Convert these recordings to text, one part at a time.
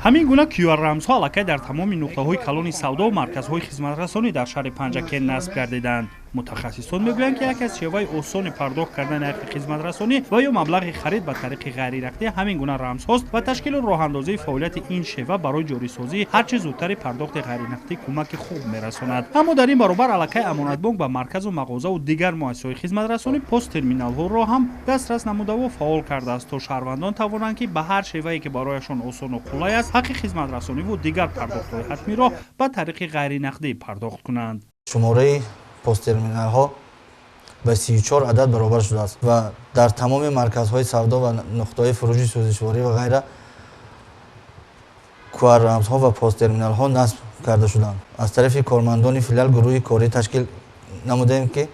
Ҳамин гуна QR рамзҳо аллакай дар тамоми нуқтаҳои калони савдо ва марказҳои хизматрасонӣ дар шаҳри Панҷакент насб гардиданд. Мутахассисон мегӯянд, ки яке аз шеваи осони пардохт кардани ҳаққи хизматрасонӣ ва ё маблағи харид ба тариқи ғайринақдӣ ҳамин гуна рамзҳост ва ташкилу роҳандозии фаъолияти ин шева барои ҷорисозии ҳарчи зудтари пардохти ғайринақдӣ кӯмаки хуб мерасонад. Аммо дар ин баробар аллакай Амонатбонк ба марказу мағозаву дигар муассисаҳои хизматрасонӣ посттерминалҳоро ҳам дастрас намудаву фаъол кардааст, то шаҳрвандон тавонанд, ки ба ҳар шевае, ки барояшон осону қулай аст, ҳаққи хизматрасониву дигар пардохтҳои ҳатмиро ба тариқи ғайринақдӣ пардохт кунанд. Шумораи посттерминалҳо ба 34 адад баробар шудааст ва дар тамоми марказҳои савдо ва нуқтаҳои фурӯши сӯзишворӣ ва ғайра QR рамзҳо ва посттерминалҳо насб карда шуданд. Аз тарафи кормандони филиал гурӯҳи корӣ ташкил намудаем, ки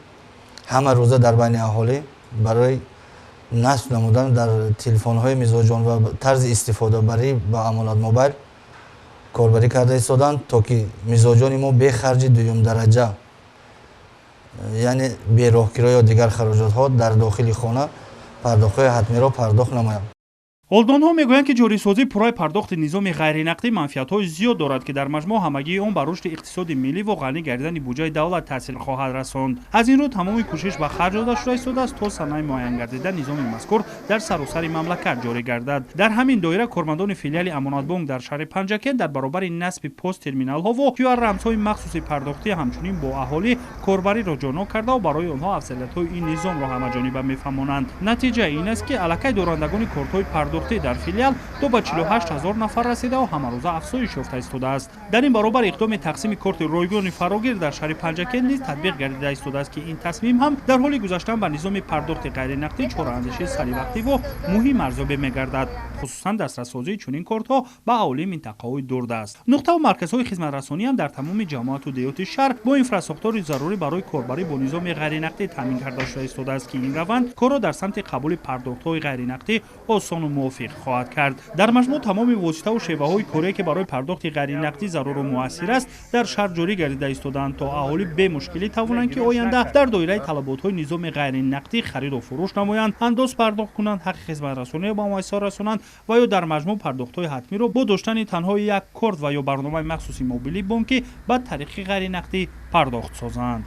ҳама рӯза дар байни аҳолӣ барои насб намудан дар телефонҳои мизоҷон ва тарзи истифодабарӣ ба Амонат Мобайл корбарӣ карда истоданд, то ки мизоҷони мо бе харҷи дуюмдараҷа, яъне бе роҳкиро ё дигар хароҷотҳо, дар дохили хона пардохтҳои ҳатмиро пардохт намоянд. Олдонҳо мегӯянд, ки ҷорисозии пурраи пардохти низоми ғайринақдӣ манфиатҳои зиёд дорад, ки дар маҷмӯъ ҳамагии он ба рушди иқтисоди миллӣ ва ғанӣ гардидани буҷаи давлат таъсир хоҳад расонд. Аз ин рӯ тамоми кӯшиш ба харҷ дода шуда истодааст, то санаи муайян гардида низоми мазкур дар саросари мамлакат ҷорӣ гардад. Дар ҳамин доира кормандони филиали Амонатбонк дар шаҳри Панҷакент дар баробари насби посттерминалҳо ва QR рамзҳои махсуси пардохтӣ ҳамчунин бо аҳолӣ корбариро ҷонок кардаву барои онҳо афзалиятҳои ин низомро ҳамаҷониба мефаҳмонанд. Натиҷа ин аст, ки аллакай дорандагони кортҳои пардохтӣ дар филиал то ба 48 ҳазор нафар расидаву ҳамарӯза афзоиш ёфта истодааст. Дар ин баробар иқдоми тақсими корти ройгони фарогир дар шаҳри Панҷакент низ татбиқ гардида истодааст, ки ин тасмим ҳам дар ҳоли гузаштан ба низоми пардохти ғайринақдӣ чораандешии саривақтиву муҳим арзёбӣ мегардад. Хусусан дастрассозии чунин кортҳо ба аҳолии минтақаҳои дурдаст. Нуқтаву марказҳои хизматрасонӣ ҳам дар тамоми ҷамоату деҳоти шаҳр бо инфрасохтори зарурӣ барои корбарӣ бо низоми ғайринақдӣ таъмин карда шуда истодааст, ки ин раванд корро дар самти қабули пардохтҳои ғайринақдӣ осону мувофиқ хоҳад кард. Дар маҷмӯъ тамоми воситаву шеваҳои корие, ки барои пардохти ғайринақдӣ заруру муассир аст, дар шаҳр ҷорӣ гардида истодаанд, то аҳолӣ бемушкилӣ тавонанд, ки оянда дар доираи талаботҳои низоми ғайринақдӣ хариду фурӯш намоянд, андоз пардохт кунанд, ҳаққи хизматрасониро ба муассисаҳо расонанд ва ё дар маҷмӯъ пардохтҳои ҳатмиро бо доштани танҳо як корт ва ё барномаи махсуси мобилии бонкӣ ба тариқи ғайринақдӣ пардохт созанд.